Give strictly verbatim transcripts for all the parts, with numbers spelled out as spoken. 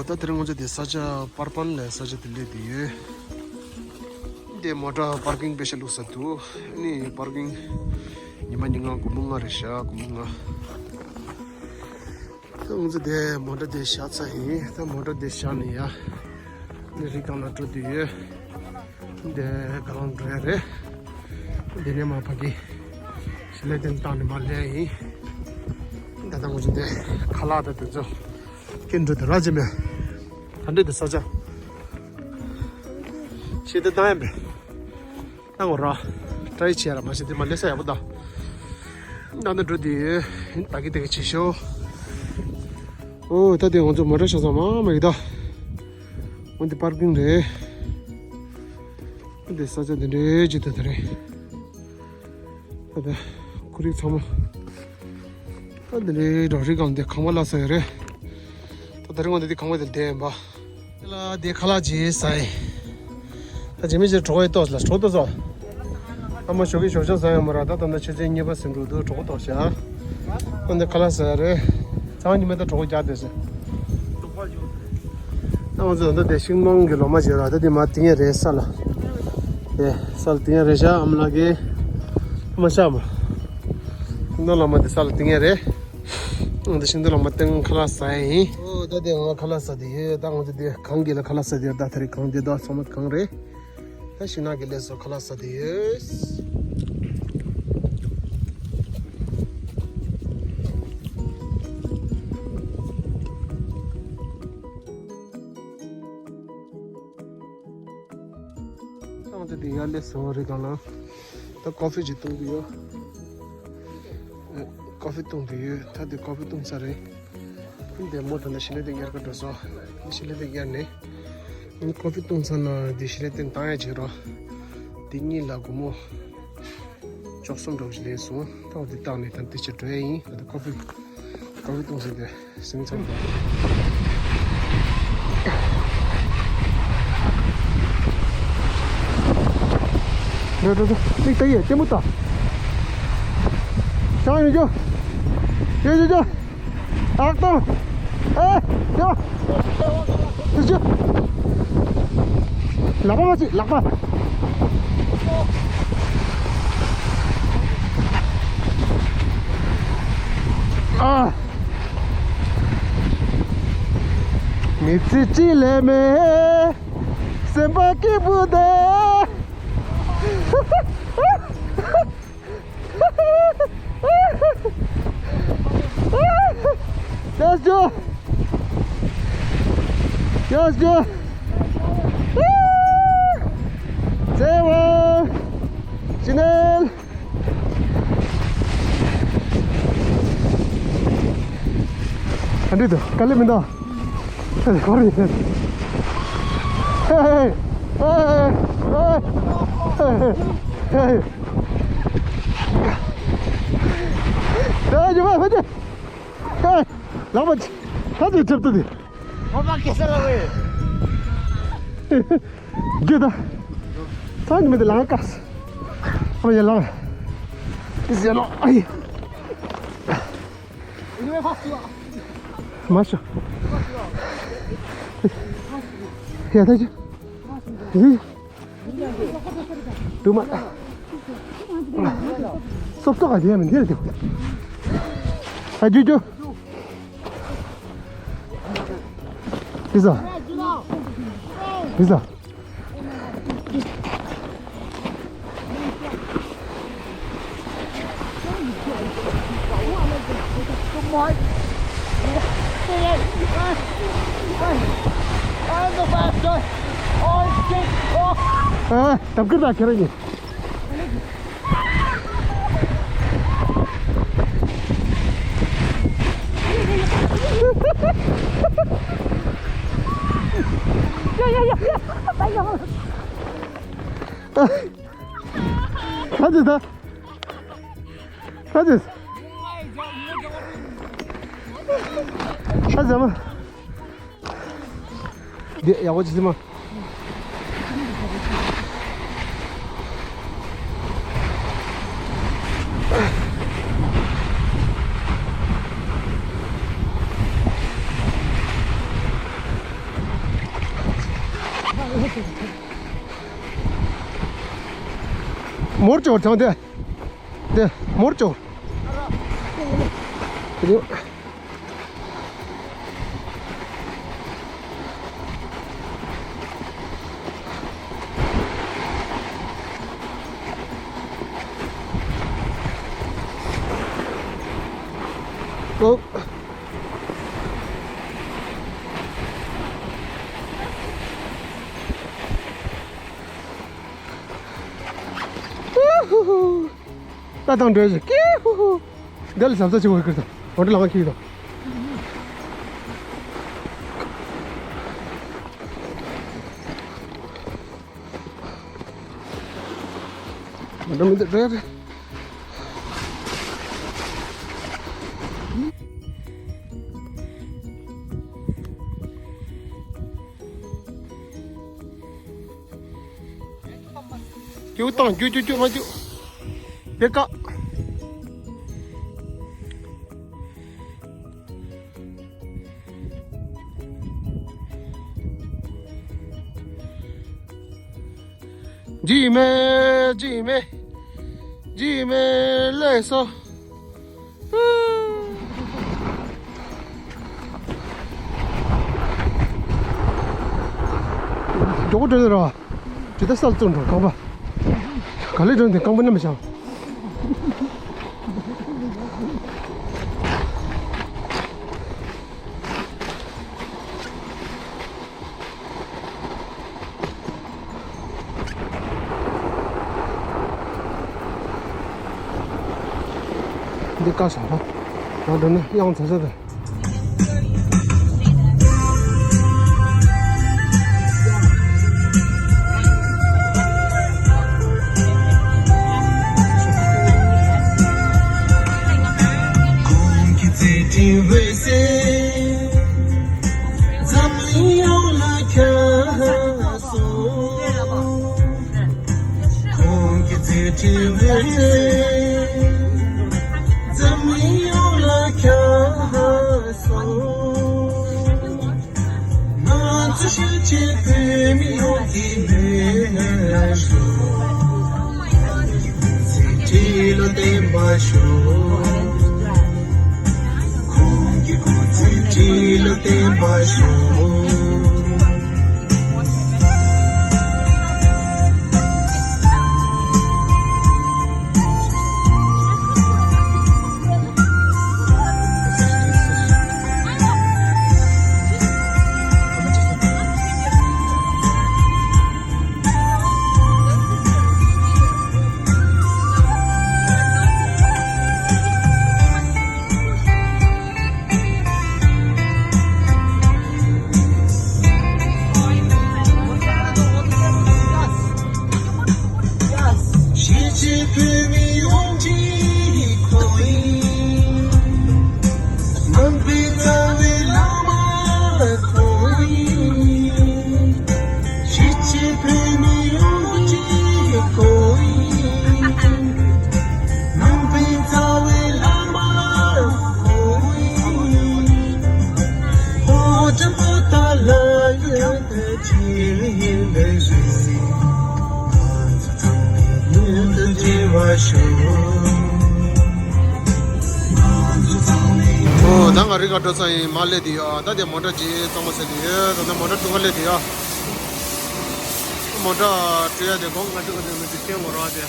ད་དེ་རིང་ང་ཚོ་དེ་ས་ཆ་པར་པན་ལ་ས་ཆ་དེ་སླེབས་བསྡད་ཡོད། དེ་མོ་ཊ་པར་ཀིང་དཔེ་ཤ་ལུགས་ས་འདུག་ཨ་ནི་པར་ཀིང་ཉི་མ་ཉིན་གང་སྒོར་མོ་ལྔ་རེད་ཤག་སྒོར་མོ་ལྔ། ད་ང་ཚོ་དེ་མོ་ཊ་དེ་བཞག་ཚར་ཡིན། ད་མོ་ཊ་དེ་བཞག་ནས་ཡ་ནི་རི་སྒང་ལ་འགྲོ་བསྡད་ཡོད། འདི་ག་ལང་འགྲོ་ཡ་རེད། འདི་ནས་མར་ཕ་གི་ཞི་ལི་ཏན་བཏང་ནས་མར་སླེབས་ཡིན། ད་ལྟ་ང་ཚོ་འདི་ཁ་ལག་དང་དེ་ཚོ་སྐྱེལ་འགྲོ་དུས་ར་ཅེ་མེད། ད་འདྲེ་དེ་ས་ཆ་ཞེ་དེ་བཏང་ཡ་མེད། ད་ངོ་ར་ཏྲའི་བྱས་ར་མ་ཤེས་དེ་མ་སླེབས་ས་ཡག་པོ་ད། ད་ནི་འགྲོ་དུས་ད་གི་དེ་གི་བྱེད་ཤོག་ཨོ་ད་དེ་ང་ཚོ་མོ་ཊ་བཞག་ས་མ་མ་ཡིག་ད། འོན་ཏེ་པར་ཀིང་རེད། འདི་ས་ཆ་འདི་འདྲའི་ཅིག་ཏུ་དེ་རེད། ད་ལྟ་ཁོར་ཡུག་ཚང་མ་ད་འདི་འདྲའི་འགྲོ་རིགས་གང་འདི་ཁང་པ་ལ་ས་ཡོད་རེད། ད་དེ་རིང་ང་འདི་འདི་ཁང་པ་འདི་བསྡད་ཡིན་པ། ལ་འདི་ཁ་ལག་ཅིག་ཟ་ཡིན། ད་རྗེས་མི་ཅིག་གྲོགས་ཡོད་ཏོག་ལ་གྲོགས་ཏོག་ཟོ། ཨ་མ་ཞོགས་ཀྱི་ཞོགས་ཇ་ཟ་ཡོང་མ་ར་ད་ད་ལྟ་ཆུ་ཚོད་གཉིས་པ་ཟིན་འགྲོ་འདུག་གྲོགས་ཏོག་ཤ། ཨ་འདི་ཁ་ལག་ཟ་ཡ་རེད། ཚང་ཉི་མ་ད་གྲོགས་རྒྱག་བསྡད་ཟེར། ཨ་ང་ཚོ་ད་ལྟ་དེ་ཤིང་སྡོང་གི་ལོ་མ་བྱས་ར་ད་དེ་མ་བཏིང་ཡ་རེད་ས་ལ། དེ་ས་ལ་བཏིང་ཡ་རེད་ཤག་ཨ་མ་ལགས་ཀྱིས། ཨ་མ་ཤག་མ། ཤིང་སྡོང་ལོ་མ་དེ་ས་ལ་བཏིང་ཡ་རེད། ཨ་འདི་ཤིང་སྡོང་ལོ་མ་བཏིང་ཁ་ལག་ཟ་ཡ་ཡིན། ཨོ་ད་དེ་ང་ཁ་ལག་ཟ་དེ་ཡོད། ད་ང་ཚོ་དེ་གང་གི་ལ་ཁ་ལག་ཟ་དེ་ཡོད། ད་དེ་རིང་གང་དེ་ད་ཚང་མ་གང་རེད། ད་ཤིང་ནགས་ཀྱི་ལས་སུ་ཁ་ལག་ཟ་དེ་ཡོད། ད་ང་ཚོ་དེ་ཡར་སླེབས་སོང་རེད་གང་ལ། ད་ཀོ་ཧྥི་ཅིག་བཏུང་གི་ཡོད། ཀོ་ཧྥི་བཏུང་གི་ཡོད། ད་དེ་ཀོ་ཧྥི་བཏུང་ཚར་རེད། འདི་མོ་ཐོན་ད་ཞི་ལི་ཏན་ཉར་ག་འགྲོ་སོང་། ཞི་ལི་ཏན་ཉར་ནས། ཀོ་ཧྥི་བཏུང་ཚར་ན་འདི་ཞི་ལི་ཏན་བཏང་ཡ་བྱེད་རོགས། འདི་གཉིས་ལ་སྒོར་མོ་བཅུ་གསུམ་འགྲོ་ཞིག་ལེན་སོང་། ད་འོ་འདི་བཏང་ནས་ད་འདི་ཕྱིར་འགྲོ་ཡ་ཡིན། ད་ཀོ་ཧྥི་ཀོ་ཧྥི་བཏུང་ཟིན་ཏེ་སིང་ཚང་དང་། འགྲོ་འགྲོ་འགྲོ། མིག་ལྟ་ཡེ་ལྟད་མོ་ལྟ། ཤང་ཡོད་ཅོ། ཡོད་ཅོ་ཅོ། ཨག་ཏོ། ཨེ། ཡོ། ཅོ་ཅོ། ལག་པ་མ་བྱེད་ལག་པ། ཨ། མི་ཚེ་གཅིག་ལས་མེད། སེམས་པ་སྐྱིད་པོ་དེ། Let's go! Let's go! Seven! Chanel! ཨ་འདྲེ་དོ་དཀའ་ལས་མི་འདུག་ཨ་འདྲེ་ཁོ་རེ། ཧེ་ཧེ་ཧེ་ཧེ་ཧེ། ད་ཡོད་པ་ཕ་ཅེ། ཧེ། ལག་པ་ཅི། ད་དེ་ཁྲབ་ཏུ་དེ། ཁོ་པ་ཁེ་ས་ལ་བས། རྒྱུ་ད། ཚང་གི་མི་དེ་ལང་ཀ། ཨ་མ་ཡ་ལང་། ཨི་ཟེ་ལོ་ཨི། མ་ཤོ། ཡ་ད་ཅི། ཡི། དུ་མ། སོབ་ཏོ་ག་དེ་ཡ་མི་འདི་རེད་དེ། ཨ་ཇུ་ཇུ། ལི་ཟ། ལི་ཟ། ཨ། ཏབ་ཀི་ད་ཁྱེར་ཡིན། ཡ་ཡ་ཡ་ཡ། ད་ཡ། ཁ་ཅིག་ད། ཁ་ཅིག་ཁ་ཅིག་མ། འདི་ཡག་པོ་ཅིག་ཟིན་མ། མོར་ཅོར་ཐང་དེ། དེ་མོར་ཅོར། ཨོ། ཧུ་ཧུ་ཧུ། ད་དང་འདྲ་ཞིག་ཀི་ཧུ་ཧུ། འདི་ལ་ཟབ་ས་ཆེ་བོ་ཡོད་ཀི་དང་། འོ་འདྲ་ལང་ཁྱི་དང་། འགྲོ་མི་འདུག་འགྲོ་ཡ་རེད། རྒྱུག་བཏང་རྒྱུག་རྒྱུག་རྒྱུག་མ་རྒྱུག་དེ་ཀ། ཇི་མེ་ཇི་མེ་ཇི་མེ་ལེ་སོ། མགྱོགས་པོ་འགྲོ་ནི་ར། ཇི་ལྟར་སལ་བཙོང་འགྲོ་རྐང་པ། ག་ལེ་འགྲོ་ནི་རྐང་པ་ནམ་བཞག་འདི་ཀ་ས་ཧོ། ང་འགྲོ་ནས་གཡང་ཚ་ཚ་དང་། འཛམ་གླིང་ཡོངས་ལ་ཁྱབ་སོང་། ཁོང་གི་མཛད་འཕྲིན་འོད་ཟེར་འཛམ་གླིང་ཡོངས་ལ་ཁྱབ་སོང་། ང་ཚོ་གཞིས་བྱེས་བོད་མི་ཡོངས་ཀྱི་སྨོན་ལམ་ཞུ། མཛད་འཕྲིན་ལ་བརྟན་པར་ཤོག་ཁོང་གི་སྐུ་ཚེ་མཛད་འཕྲིན་ལ་བརྟན་པར་ཤོག་གཞིས་བྱེས་བོད་མི་ཡོངས་ཀྱི་ཁོང་ཡིན། ནང་པའི་རྩ་བའི་བླ་མ་ཁོང་ཡིན། གཞིས་བྱེས་བོད་མི་ཡོངས་ཀྱི་ཁོང་ཡིན། ནང་པའི་རྩ་བའི་བླ་མ་ཁོང་ཡིན། ཁོང་ཚོ་པོ་ཏཱ་ལ་ཡོད་དེ་ཅི་ཡིན་པའི་རེད། ང་ཚོ་ཚང་མས་མྱུར་དུ་མཇལ་བར་ཤོག་ཨོ་ད་ང་རི་ག་འགྲོ་ས་ཡིན། མར་སླེབས་དེ་ཡོད། ད་དེ་མོ་ཊ་རྗེས་གཙང་མ་ཟེར་དེ་ཡོད། ད་ནི་མོ་ཊ་དྲུག་ག་སླེབས་དེ་ཡོད། མོ་ཊ་བཀྲུ་ཡ་དེ་སྒོ་ང་དྲུག་ག་དེ་མི་དེ་སྟོན་དགོས་ར་དེ།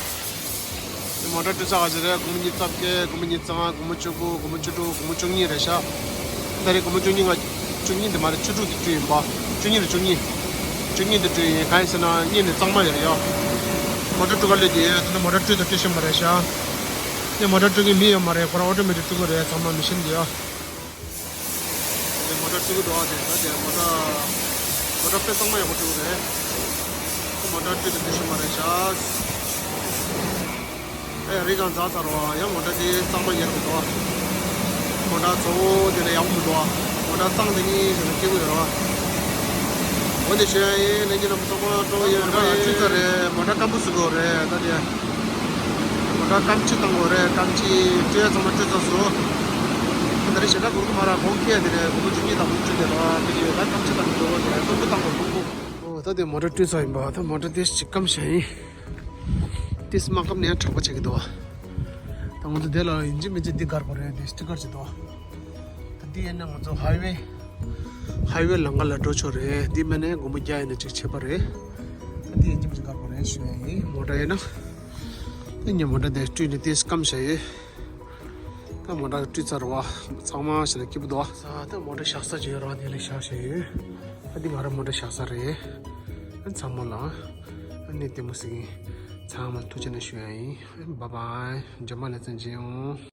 དེ་མོ་ཊ་བཀྲུ་ས་ག་ཚོད་རེད། སྒོར་མོ་ཉི་ཤུ་རྩ་བརྒྱད། སྒོར་མོ་ཉི་ཤུ་རྩ་ལྔ། སྒོར་མོ་བཅུ་དགུ། སྒོར་མོ་བཅུ་དྲུག་སྒོར་མོ་བཅུ་གཉིས་རེད་ཤག་ད་རེས་སྒོར་མོ་བཅུ་གཉིས་ང་བཅུ་གཉིས་འདི་མ་རེད། བཅུ་དྲུག་དེ་བཀྲུས་ཡིན་པ། བཅུ་གཉིས་རེད། བཅུ་གཉིས། བཅུ་གཉིས་དེ་བཀྲུས་ཡིན། གང་ཡིན་ཟེར་ན་གཉིས་ནི་གཙང་མ་ཡོད་ཡ། མོ་ཊ་དྲུག་ག་སླེབས་དེ་ཡོད། ད་ནི་མོ་ཊ་བཀྲུས་དང་བཀྲུ་ཤེས་མ་རེད་ཤག་ངས་མོ་ཊ་བཀྲུ་མཁན་མི་ཡོད་མ་རེད། ཁོ་རང་ཨོ་ཊོ་མེ་ཊིག་བཀྲུ་གི་རེད། ཚང་མ་མེ་ཤིན་དེ་ཡ། དེ་མོ་ཊ་བཀྲུ་གི་འདུག་ཨ། དེ་ད་དེ་མོ་ཊ་མོ་ཊ་དཔེ་གཙང་མ་ཡག་པོ་བཀྲུ་གི་རེད། མོ་ཊ་བཀྲུས་དང་བཀྲུ་ཤེས་མ་རེད་ཤག་ཨེ་རི་གང་འཛག་ཚར་བ་ཡང་མོ་ཊ་དེ་གཙང་མ་ཡེར་མི་འདུག་མོ་ཊ་གཙོ་བོ་དེ་ལ་ཡག་མི་འདུག་མོ་ཊ་གཙང་དེ་གཉིས་ཞེ་ན་སྐྱེ་དགོས་ཡོད་རེད་བ། འོ་དེ་ཞོན་ཡིན་ལས་ཉིན་ལ་མི་ཚོགས་པ་སྤྲོ་ཡོད་རེད་བ། ཡང་བཀྲུས་ཚར་རེད། མོ་ཊ་སྐམ་པོ་བཟོ་དགོས་རེད། ད་དེ་མོ་ཊ་སྐམ་ཕྱིས་བཏང་དགོས་རེད། སྐམ་ཕྱིས་བཀྲུས་ཚང་མ་བཀྲུས་ཚར་སོང་། ད་རེས་ཞེ་དྲག་དགོས་ཀྱི་མ་རེད། གོང་ཁེ་དེ་རེད། སྒོར་མོ་བཅུ་གཉིས་དང་སྒོར་མོ་བཅུ་བརྒྱད་དང་དེ་ཡོད་ད་སྐམ་ཕྱིས་བཏང་དགོས་རེད། སྟོང་པོ་བཏང་དགོས་སྟོང་པོ། ཨོ་ད། ད་དེ་མོ་ཊ་བཀྲུས་ཚར་ཡིན་པ། ད་མོ་ཊ་དེ་ཅིག་སྐམ་བཞག་ཡིན། དེ་མ་སྐམ་ནས་ཡང་དྲག་པོ་ཆགས་ཀྱི་འདུག་ད་ང་ཚོ་དེ་ལ་ཡིན་གཅིག་མིན་གཅིག་འདི་དགར་དགོས་རེད། དེ་སི་ཊི་ཀར་ཅིག་འདུག་ད་འདི་ཡིན་ན་ང་ཚོ་ཧའི་ཝེ་ཧའི་ཝེ་ལམ་ཁ་ལ་འགྲོ་ཆོག་རེད། འདི་མིན་ན་སྒོར་མོ་བརྒྱ་ཡིན་ན་ཅིག་ཆད་པ་རེད། ད་འདི་ཡིན་གཅིག་མིན་གཅིག་དགར་དགོས་རེད་ཞུ་ཡ་ཡིན། མོ་ཊ་ཡིན་ན་ད་ངས་མོ་ཊ་དེ་བཀྲུས་ནས་དེ་སྐམ་བཞག་ཡིན། ད་མོ་ཊ་བཀྲུས་ཚར་བ། ཚང་མ་ཞིག་ལ་སྐྱིད་པོ་འདུག་ད་མོ་ཊ་བཞག་ས་ཅིག་ཡོད་ར། དེ་ལ་བཞག་བཞག་ཡོད། ད་འདི་ང་རང་མོ་ཊ་བཞག་ས་རེད། ཚང་མ་ལ་གནས་བརྟན་པོ་ཞིག་ཡིན། ཚང་མ་ལ་ཐུགས་རྗེ་ཆེ་ཞུ་ཡ་ཡིན། བཱའི་བཱའི། རྗེས་མ་ལེ་ཚན་མཇལ་ཡོང་།